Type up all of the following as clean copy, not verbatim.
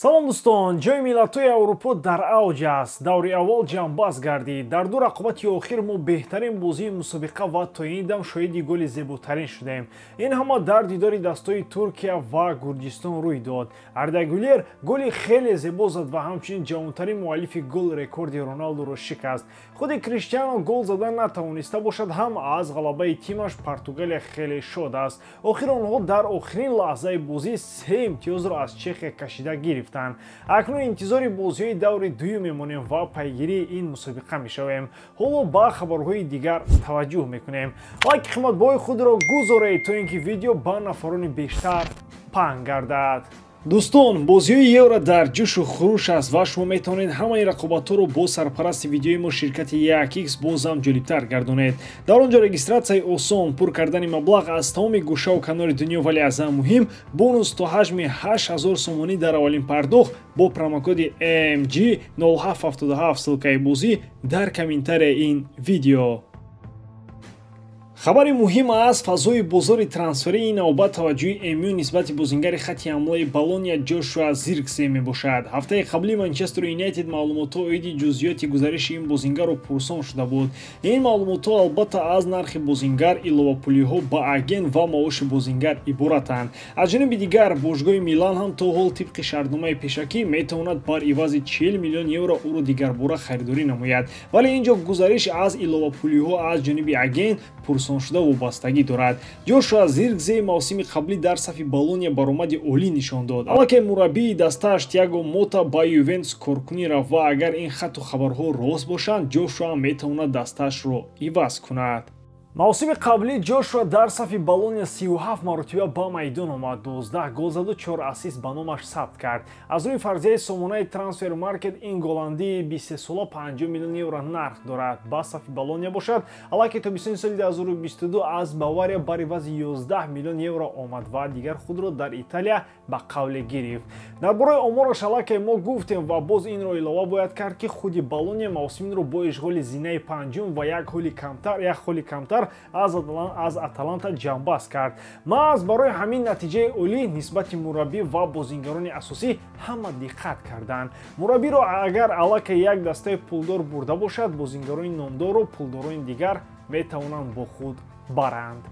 Салом дӯстон, ҷоми миллатҳои Аврупо дар авҷ аст. Даври аввал ҷамъбаст гардид. Дар ду рақобати охир мо беҳтарин бозии мусобиқа ва то ин дам шоҳиди голи зеботарин шудем. Ин ҳама дар дидори дастҳои Туркия ва Гурҷистон рӯй дод. Арда Гулер голи хеле зебо зад ва ҳамчунин ҷавонтарин муаллифи гол рекорди Роналдуро шикаст. Худи Криштиано гол зада натавониста бошад ҳам, аз ғалабаи тимаш Португалия хеле шод аст. Охир онҳо дар охирин лаҳзаи бозӣ се имтиёзро аз Чехия кашида гирифт. Акнун интизори бозиҳои даври дуюм мемонем ва пайгирии ин мусобиқа мешавем. Ҳоло ба хабарҳои дигар таваҷҷӯҳ мекунем. Лайки қиматбоҳои худро гузоред, то ин ки видео ба нафарони бештар паҳн гардад. Дӯстон, бозиҳои Евро дар ҷӯшу хуруш аст ва шумо метавонед ҳамаи рақобатҳоро бо сарпарасти видеои мо ширкати 1x бозам ҷолибтар гардонед. Дар он ҷо регистратсияи осон, пур кардани маблағ аз тамоми гӯшаву канори дунё, вале аз ҳама муҳим бонус то ҳаҷми 8000 сомонӣ дар аввалин пардохт бо промокоди MG0777. Ссылкаи бозӣ дар комментарияи ин видео. Хабари муҳим аз фазои бозори трансферии ин навбат таваҷҷӯҳи МЮ нисбати бозингари хати ҳамлаи Болония Ҷошуа Зиркзе мебошад. Ҳафтаи қаблӣ Манчестер Юнайтед маълумотҳо оиди ҷузъиёти гузариши ин бозингарро пурсон шуда буд. Ин маълумотҳо албатта аз нархи бозингар, иловапулиҳо ба агент ва маоши бозингар иборатанд. Аз ҷониби дигар, бошгоҳи Милан ҳам то ҳол тибқи шартномаи пешакӣ метавонад бар ивази 40 миллион евро ӯро дигарбора харидорӣ намояд. Вале ин ҷо гузариш аз иловапулиҳо аз ҷониби агент пурсон шуда вобастагӣ дорад. Ҷошуа Зиркзе мавсими қаблӣ дар сафи Болония баромади олӣ нишон дод. Аллакай мураббии дастааш Тиаго Мота ба Ювентус коркунӣ рафт ва агар ин хатту хабарҳо рост бошанд, Ҷошуа метавонад дастаашро иваз кунад. Мавсими қаблӣ Ҷошуа дар сафи Болония 37 маротиба ба майдон омад, 12 гол заду 4 ассист ба номаш сабт кард. Аз рӯи фарзияи сомонаи Трансфер Маркет ин голландии 23сола 50 миллион евро нарх дорад. Ба сафи Болония бошад, аллакай тобистони соли 2022 аз Бавария бар ивази 11 миллион евро омад ва дигар худро дар Италия ба қавле гирифт. Дар бораи омораш аллакай мо гуфтем ва боз инро илова бояд кард, ки худи Болония мавсимро бо ишғоли зинаи панҷум ва як холи камтар аз Аталанта ҷамъбаст кард. Маҳз барои ҳамин натиҷаи олӣ нисбати мураббӣ ва бозингарони асосӣ ҳама диққат карданд. Мураббиро агар аллакай як дастаи пулдор бурда бошад, бозингарони номдору пулдорони дигар метавонанд бо худ баранд.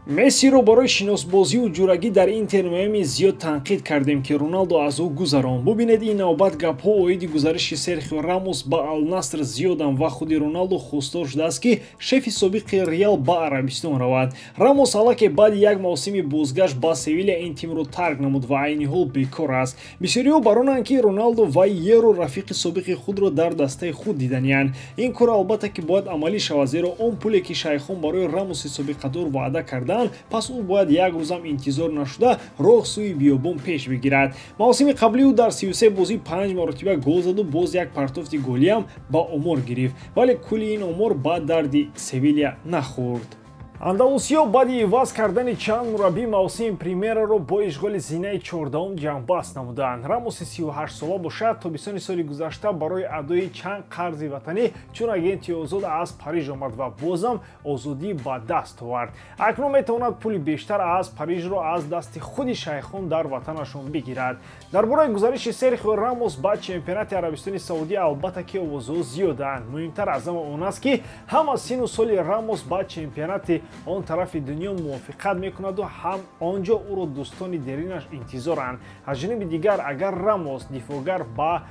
Мессиро барои шиносбозию ҷурагӣ дар Интер Майами зиёд танқид кардем, ки Роналдо аз ӯ гузаронд. Бубинед, ин навбат гапҳо оиди гузариши Серхио Рамос ба Ал-Наср зиёданд ва худи Роналдо хостор шудааст, ки шефи собиқи Реал ба Арабистон равад. Рамос аллакай баъди як мавсими бозгашт ба Севилия ин тимро тарк намуд ва айни ҳол бекор аст. Бисёриҳо баронанд, ки Роналдо ва Еро рафиқи собиқи худро дар дастаи худ диданиянд. Ин кор албатта ки бояд амалӣ шавад, зеро он пуле ки шайхон барои Рамоси собиқадор ваъда карданд, пас ӯ бояд як рӯзам интизор нашуда роҳ сӯи биёбон пеш бигирад. Мавсими қаблӣ ӯ дар 33 бозӣ 5 маротиба гол заду боз як партофти голиам ба омор гирифт, вале кулли ин омор ба дарди Севилия нахӯрд. Андалусиё баъди иваз кардани чанд мураббӣ мавсими Примераро бо ишғоли зинаи 14-ум ҷамъбаст намуданд. Рамоси 38сола бошад, тобистони соли гузашта барои адои чанд қарзи ватанӣ чун агенти озод аз Париж омад ва бозам озодӣ ба даст овард. Акнун метавонад пули бештар аз Парижро аз дасти худи шайхон дар ватанашон бигирад. Дар бораи гузариши Серхио Рамос ба чемпионати Арабистони Саудӣ албатта ки овозҳо зиёданд. Муҳимтар аз ҳама он аст, ки ҳама сину соли Рамос ба чемпионати он тарафи дунё мувофиқат мекунаду ҳам он ҷо ӯро дӯстони деринаш интизоранд. Аз ҷониби дигар, агар Рамос дифоъгар ба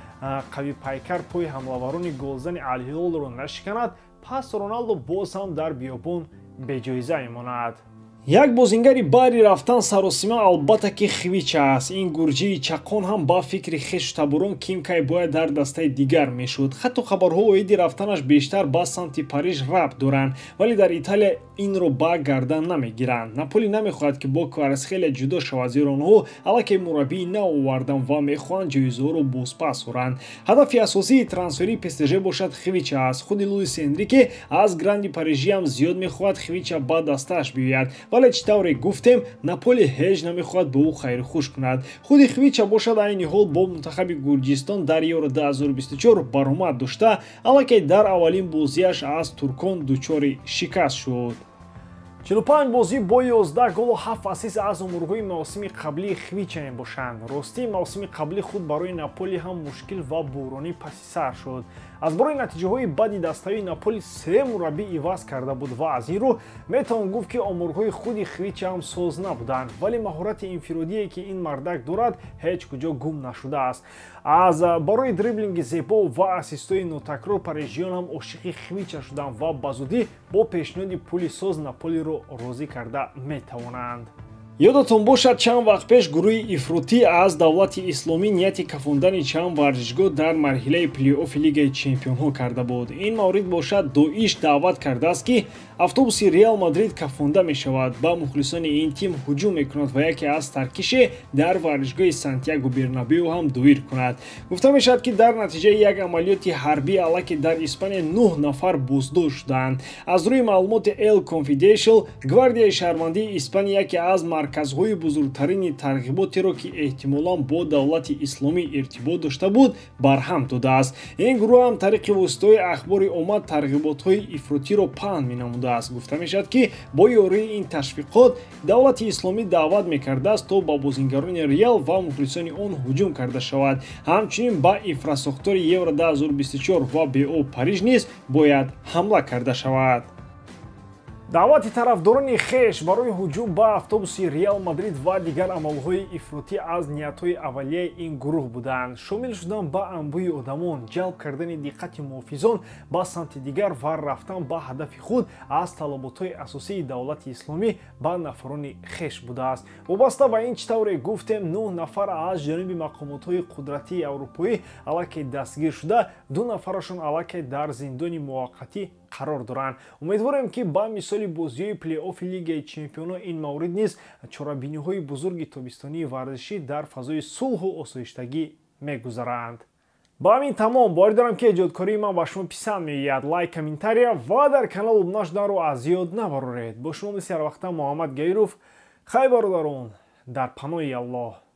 қавипайкар пои ҳамлаварони голзани Алҳилолро нашиканад, пас Роналдо боз ҳам дар биёбон беҷоиза мемонад. Як бозингари баъди рафтан саросима албатта ки Хвича аст. Ин гурҷии чаққон ҳам ба фикри хешу таборон кимкай бояд дар дастаи дигар мешуд. Хатту хабарҳо оиди рафтанаш бештар ба самти Париж рабт доранд, вале дар Италия инро ба гардан намегиранд. Наполи намехоҳад, ки бо Кварацхелия ҷудо шавад, зеро онҳо аллакай мураббии нав оварданд ва мехоҳанд ҷоизаҳоро бозпас оранд. Ҳадафи асосии трансферии ПСЖ бошад Хвича аст. Худи Луис Энрике аз гранди парижиам зиёд мехоҳад Хвича ба дастааш биёяд, вале чӣ тавре гуфтем, Наполи ҳеҷ намехоҳад ба ӯ хайрхуш кунад. Худи Хвича бошад айни ҳол бо мунтахаби Гурҷистон дар Евро 2024 баромад дошта, аллакай дар аввалин бозиаш аз туркон дучори шикаст шуд. 45 бозӣ бо 11 голу 7 ассист аз оморҳои мавсими қаблии Хвича мебошанд. Ростӣ, мавсими қаблӣ худ барои Наполи ҳам мушкил ва буҳронӣ паси сар шуд. Аз барои натиҷаҳои бади даставии Наполи се мураббӣ иваз карда буд ва аз ин рӯ метавон гуфт, ки оморҳои худи Хвича ҳам соз набуданд, вале маҳорати инфиродие, ки ин мардак дорад, ҳеҷ куҷо гум нашудааст. Аз барои дриблинги зебо ва ассистҳои нотакрор парижиён ҳам ошиқи Хвича шуданд ва ба зудӣ бо пешниҳоди пули соз Наполиро розӣ карда метавонанд. Ёдатон бошад, чанд вақт пеш гурӯҳи ифротӣ аз Давлати Исломӣ нияти кафондани чанд варзишгоҳ дар марҳилаи плей-оффи Лигаи чемпионҳо карда буд. Ин маврид бошад, Доиш даъват кардааст, ки автобуси Реал Мадрид кафонда мешавад, ба мухлисони ин тим ҳуҷум мекунад ва яке аз таркише дар варзишгоҳи Сантьяго Бернабео ҳам доир кунад. Гуфта мешавад, ки дар натиҷаи як амалиёти ҳарбӣ аллакай дар Испания 9 нафар боздошт шудаанд. Аз рӯи маълумоти El Confidencial, гвардияи шаҳрвандии Испания яке аз марказҳои бузургтарини тарғиботеро, ки эҳтимолан бо Давлати Исломӣ иртибот дошта буд, барҳам додааст. Ин гурӯҳ ҳам тариқи воситаҳои ахбори омма тарғиботҳои ифротиро паҳн менамудааст. Гуфта мешавад, ки бо ёрии ин ташвиқот Давлати Исломӣ даъват мекардааст, то ба бозингарони Реал ва мухлисони он ҳуҷум карда шавад. Ҳамчунин ба инфрасохтори Евро 2024 ва БО Париж низ бояд ҳамла карда шавад. Даъвати тарафдорони хеш барои ҳуҷум ба автобуси Реал Мадрид ва дигар амалҳои ифротӣ аз ниятҳои аввалияи ин гурӯҳ буданд. Шомил шудан ба анбӯҳи одамон, ҷалб кардани диққати муҳофизон ба самти дигар ва рафтан ба ҳадафи худ аз талаботҳои асосии Давлати Исломӣ ба нафарони хеш будааст. Вобаста ба ин, чӣ тавре гуфтем, 9 нафар аз ҷониби мақомотҳои қудратии аврупоӣ аллакай дастгир шуда, 2 нафарашон аллакай дар зиндони муваққатӣ қарор доранд. Умедворем, ки ба мисоли бозиҳои плей-оффи Лигаи чемпионҳо ин маврид низ чорабиниҳои бузурги тобистонии варзишӣ дар фазои сулҳу осоиштагӣ мегузаранд. Ба ҳамин тамом. Боварӣ дорам, ки эҷодкории ман ба шумо писанд меояд. Лайк, комментария ва дар канал обуна шуданро аз ёд набароред. Бо шумо мисли ҳарвақта Муҳаммад Гаиров. Хай, бародарон, дар паноҳи Аллоҳ.